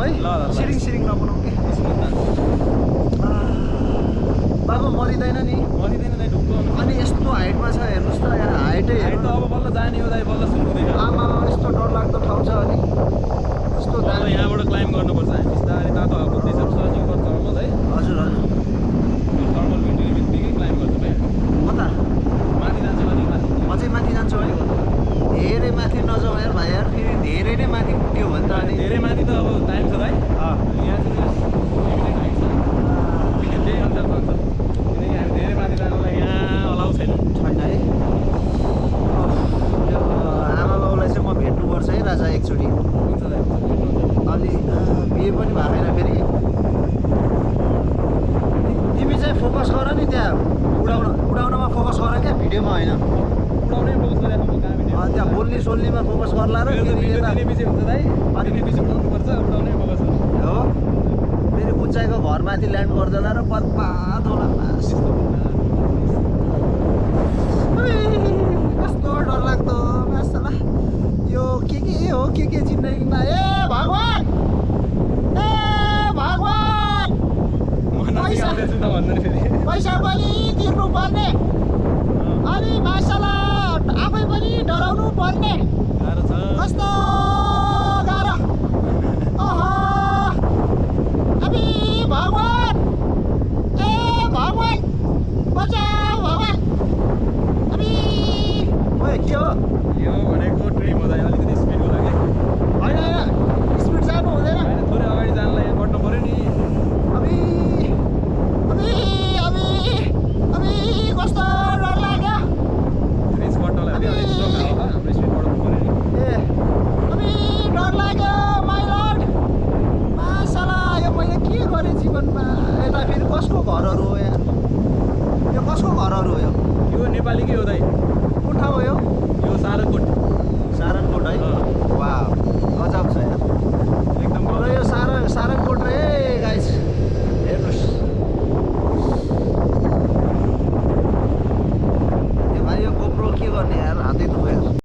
है सिरिङ सिरिङ नबनाऊ के बाबु मरिँदैन नि अनि यस्तो हाइटमा छ हेर्नुहोस् त यहाँ हाइटै अब बल्ल जाने हो दाइ बल्ल सुरु हुँदैछ आमा यस्तो डरलाग्दो ठाउँ छ अनि यस्तो अब यहाँबाट क्लाइम्ब गर्नुपर्छ हामी बिस्तारै तातो हावा बग्दैछ सर्चिङ गर्छ थर्मल है हजुर हजुर थर्मल भिडियो बित्तिकै क्लाइम्ब गर्छ भाइ कता माथि जान्छ अलिक माथि अझै माथि जान्छौ है धेरै माथि नजाउँ यार भाइ यार फेरि धेरै नै माथि उठ्यो भने त अनि धेरै माथि त अब टाइम छ दाइ यहाँ चाहिँ लिमिटेड हाइट छ त्यही अनुसार चल्छ किनकि हामी धेरै माथि जानुलाई यहाँ अलाउ छैन है यो आमा बाउलाई चाहिँ म भेट्नुपर्छ है राजा एकचोटि हुन्छ दाइ अलि बिहे पनि भएको छैन फेरि तिमी चाहिँ फोकस गर नि त्यहाँ उडाउनमा फोकस गर क्या भिडियोमा होइन उडाउनै फोकस गरेर म कहाँ भिडियो त्यहाँ बोल्ने सोल्नेमा फोकस गर्ला र फेरि यता पछि हुन्छ दाइ अनि पछि उडाउनुपर्छ उडाउनै फोकस हो फेरि उचाइको घरमाथि ल्यान्ड गर्दैन र बर्बाद होला कस्तो डरलाग्दो मासला यो के हो के जिन्दगीमा ए भगवान् पैसा पनि तिर्नु पर्ने अनि मासला आफै पनि डराउनु पर्ने कस्तो गाह्रो अबि भगवान् ए भगवान् बचाऊ भगवान् अबि ओए के हो यो भनेको ट्रिम हो दाइ अलिकति स्पिडको लागि होइन स्पिड जानु हुँदैन थोरै अगाडि जानलाई यहाँ कट्नु पऱ्यो नि कस्तो डर लाग्यो रेस कट्नलाई हाम्रो स्पिड बढाउनु पऱ्यो नि ए अबि डर लाग्यो माइ लर्ड मासला यो मैले के गरेँ जीवनमा यता फेरि कसको घरहरू हो यार यो कसको घरहरू हो यो नेपालीकै हो